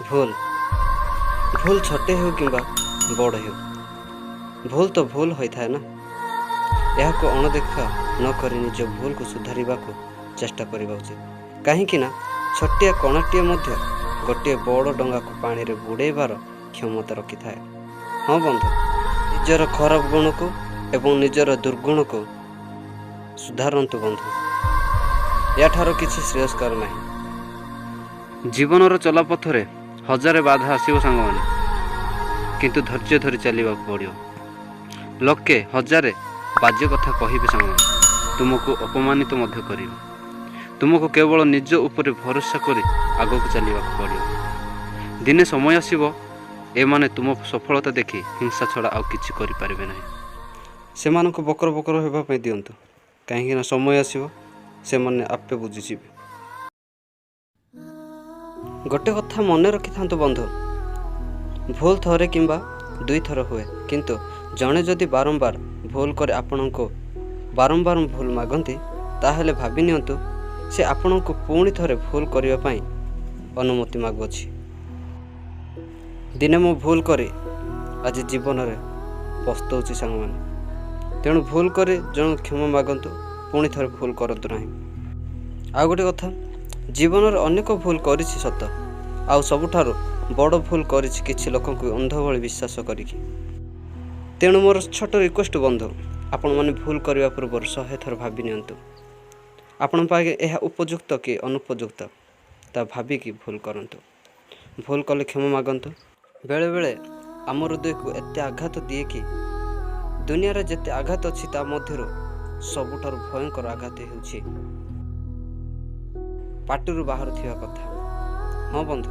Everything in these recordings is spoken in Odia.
ଭୁଲ ଭୁଲ ଛୋଟ ହେଉ କିମ୍ବା ବଡ଼ ହେଉ, ଭୁଲ ତ ଭୁଲ ହୋଇଥାଏ ନା। ଏହାକୁ ଅଣଦେଖା ନ କରି ନିଜ ଭୁଲକୁ ସୁଧାରିବାକୁ ଚେଷ୍ଟା କରିବା ଉଚିତ, କାହିଁକି ନା ଛୋଟିଆ କଣାଟିଏ ମଧ୍ୟ ଗୋଟିଏ ବଡ଼ ଡଙ୍ଗାକୁ ପାଣିରେ ବୁଡ଼େଇବାର କ୍ଷମତା ରଖିଥାଏ। ହଁ ବନ୍ଧୁ, ନିଜର ଖରାପ ଗୁଣକୁ ଏବଂ ନିଜର ଦୁର୍ଗୁଣକୁ ସୁଧାରନ୍ତୁ ବନ୍ଧୁ। ଏଠାରୁ କିଛି ଶ୍ରେୟସ୍କର ନାହିଁ। ଜୀବନର ଚଲାପଥରେ ହଜାରେ ବାଧା ଆସିବ ସାଙ୍ଗମାନେ, କିନ୍ତୁ ଧୈର୍ଯ୍ୟ ଧରି ଚାଲିବାକୁ ପଡ଼ିବ। ଲୋକେ ହଜାରେ ବାଜ୍ୟ କଥା କହିବେ ସାଙ୍ଗମାନେ, ତୁମକୁ ଅପମାନିତ ମଧ୍ୟ କରିବେ। ତୁମକୁ କେବଳ ନିଜ ଉପରେ ଭରସା କରି ଆଗକୁ ଚାଲିବାକୁ ପଡ଼ିବ। ଦିନେ ସମୟ ଆସିବ, ଏମାନେ ତୁମ ସଫଳତା ଦେଖି ହିଂସା ଛଡ଼ା ଆଉ କିଛି କରିପାରିବେ ନାହିଁ। ସେମାନଙ୍କୁ ବକର ବକର ହେବା ପାଇଁ ଦିଅନ୍ତୁ, କାହିଁକିନା ସମୟ ଆସିବ, ସେମାନେ ଆପେ ବୁଝିଯିବେ। ଗୋଟେ କଥା ମନେ ରଖିଥାନ୍ତୁ ବନ୍ଧୁ, ଭୁଲ ଥରେ କିମ୍ବା ଦୁଇଥର ହୁଏ, କିନ୍ତୁ ଜଣେ ଯଦି ବାରମ୍ବାର ଭୁଲ କରି ଆପଣଙ୍କୁ ବାରମ୍ବାର ଭୁଲ ମାଗନ୍ତି, ତାହେଲେ ଭାବି ନିଅନ୍ତୁ ସେ ଆପଣଙ୍କୁ ପୁଣି ଥରେ ଭୁଲ କରିବା ପାଇଁ ଅନୁମତି ମାଗୁଅଛି। ଦିନେ ମୁଁ ଭୁଲ କରି ଆଜି ଜୀବନରେ ପସ୍ତଉଛି ସାଙ୍ଗମାନେ। ତେଣୁ ଭୁଲ କରି ଜଣକୁ କ୍ଷମା ମାଗନ୍ତୁ, ପୁଣି ଥରେ ଭୁଲ କରନ୍ତୁ ନାହିଁ। ଆଉ ଗୋଟେ କଥା, ଜୀବନରେ ଅନେକ ଭୁଲ କରିଛି ସତ, ଆଉ ସବୁଠାରୁ ବଡ଼ ଭୁଲ କରିଛି କିଛି ଲୋକଙ୍କୁ ଅନ୍ଧ ଭଳି ବିଶ୍ୱାସ କରିକି। ତେଣୁ ମୋର ଛୋଟ ରିକ୍ୱେଷ୍ଟ ବନ୍ଧୁ, ଆପଣମାନେ ଭୁଲ କରିବା ପୂର୍ବରୁ 100 ଥର ଭାବି ନିଅନ୍ତୁ, ଆପଣଙ୍କ ପାଇଁ ଏହା ଉପଯୁକ୍ତ କି ଅନୁପଯୁକ୍ତ, ତା ଭାବିକି ଭୁଲ କରନ୍ତୁ। ଭୁଲ କଲେ କ୍ଷମା ମାଗନ୍ତୁ। ବେଳେବେଳେ ଆମ ହୃଦୟକୁ ଏତେ ଆଘାତ ଦିଏ କି ଦୁନିଆରେ ଯେତେ ଆଘାତ ଅଛି, ତା ମଧ୍ୟରୁ ସବୁଠାରୁ ଭୟଙ୍କର ଆଘାତ ହେଉଛି ପାଟିରୁ ବାହାରୁଥିବା କଥା। ହଁ ବନ୍ଧୁ,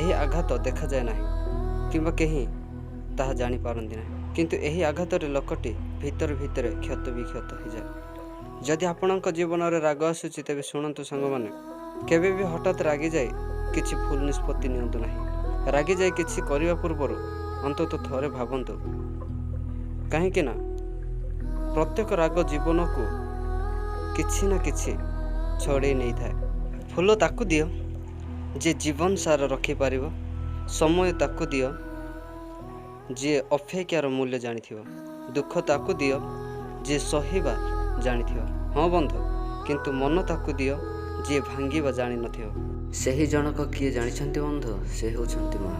ଏହି ଆଘାତ ଦେଖାଯାଏ ନାହିଁ କିମ୍ବା କେହି ତାହା ଜାଣିପାରନ୍ତି ନାହିଁ, କିନ୍ତୁ ଏହି ଆଘାତରେ ଲୋକଟି ଭିତରେ ଭିତରେ କ୍ଷତ ବିକ୍ଷତ ହୋଇଯାଏ। ଯଦି ଆପଣଙ୍କ ଜୀବନରେ ରାଗ ଆସୁଛି, ତେବେ ଶୁଣନ୍ତୁ ସାଙ୍ଗମାନେ, କେବେ ବି ହଠାତ୍ ରାଗିଯାଇ କିଛି ଭୁଲ ନିଷ୍ପତ୍ତି ନିଅନ୍ତୁ ନାହିଁ। ରାଗିଯାଇ କିଛି କରିବା ପୂର୍ବରୁ ଅନ୍ତତଃ ଥରେ ଭାବନ୍ତୁ, କାହିଁକି ନା ପ୍ରତ୍ୟେକ ରାଗ ଜୀବନକୁ କିଛି ନା କିଛି ଛଡ଼େଇ ନେଇଥାଏ। ଫୁଲ ତାକୁ ଦିଅ ଯିଏ ଜୀବନ ସାରା ରଖିପାରିବ। ସମୟ ତାକୁ ଦିଅ ଯିଏ ଅପେକ୍ଷାର ମୂଲ୍ୟ ଜାଣିଥିବ। ଦୁଃଖ ତାକୁ ଦିଅ ଯିଏ ସହିବା ଜାଣିଥିବ। ହଁ ବନ୍ଧୁ, କିନ୍ତୁ ମନ ତାକୁ ଦିଅ ଯିଏ ଭାଙ୍ଗିବା ଜାଣିନଥିବ। ସେହି ଜଣକ କିଏ ଜାଣିଛନ୍ତି ବନ୍ଧୁ? ସେ ହେଉଛନ୍ତି ମା।